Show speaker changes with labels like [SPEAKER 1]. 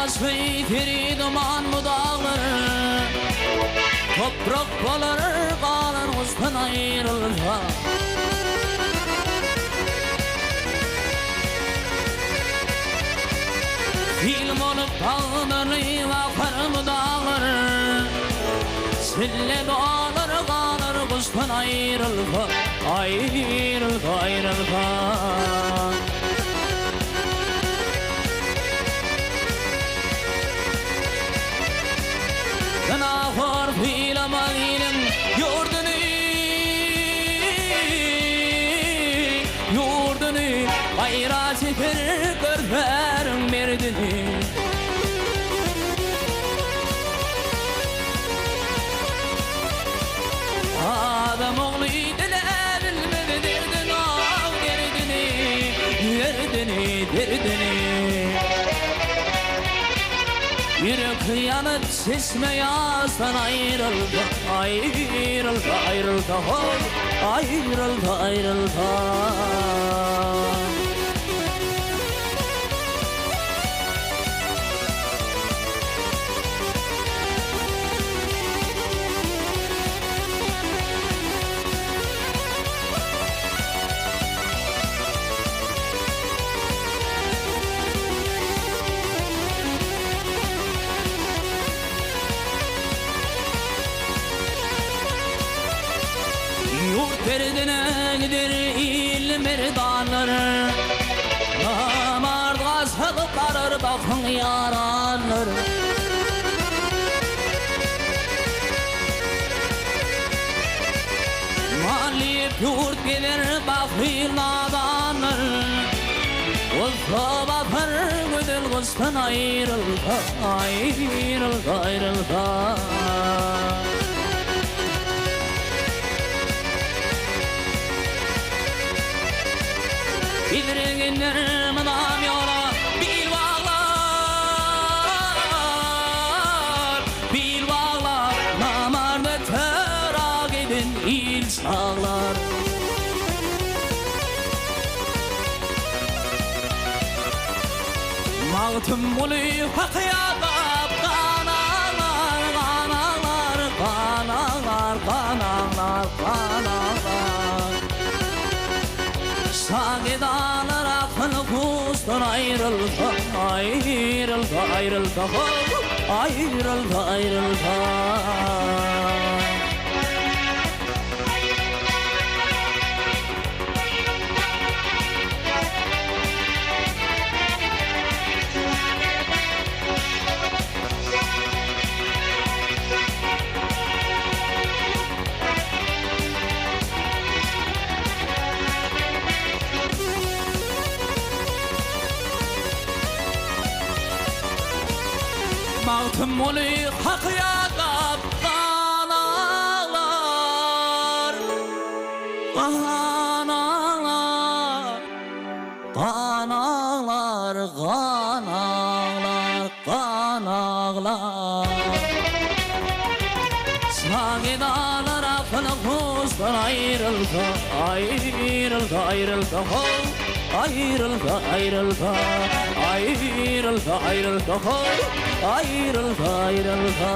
[SPEAKER 1] başy seri duman bu daglar. Toprak bolar galan gusdan aýrylsa. Sil bolup agdaryp akar bu daglar. Sille dolar galar gusdan aýrylsa, aýrylsa, aýrylsa. Günahor sylamaz iliň ýurduny, ýurduny, Gaýra çeker görsäriň merdini. Adam ogly dile bilmez derdini, ah, derdini, derdini, derdini. Ýürek ýanyp çeşme ýaşdan aýrylsa, aýrylsa, aýrylsa, hoý, aýrylsa, aýrylsa. Ýurt derdine gider il merdanlar, Namart gaçyp barar bakyň ýaranlar. Mal diýip ýurt gezer bahyl nadanlar, Gusga batar gözel gusdan aýrylsa, aýrylsa, aýrylsa. Gidregenler mydam ýola bil baglar, bil baglar, Namarda töra giden il çaglar. Magtymguly haky ýadap gan aglar, gan aglar, gan aglar, gan aglar, gan aglar. Şa gedalar akyl huşdan aýrylsa, aýrylsa, aýrylsa, ho, aýrylsa, aýrylsa. Magtymguly haky ýadap gan aglar, gan aglar, gan aglar, gan aglar, gan aglar. Şagedalar akyl huşdan aýrylsa, aýrylsa, aýrylsa, how, aýrylsa, aýrylsa, aýrylsa, aýrylsa, how, aýrylsa, aýrylsa.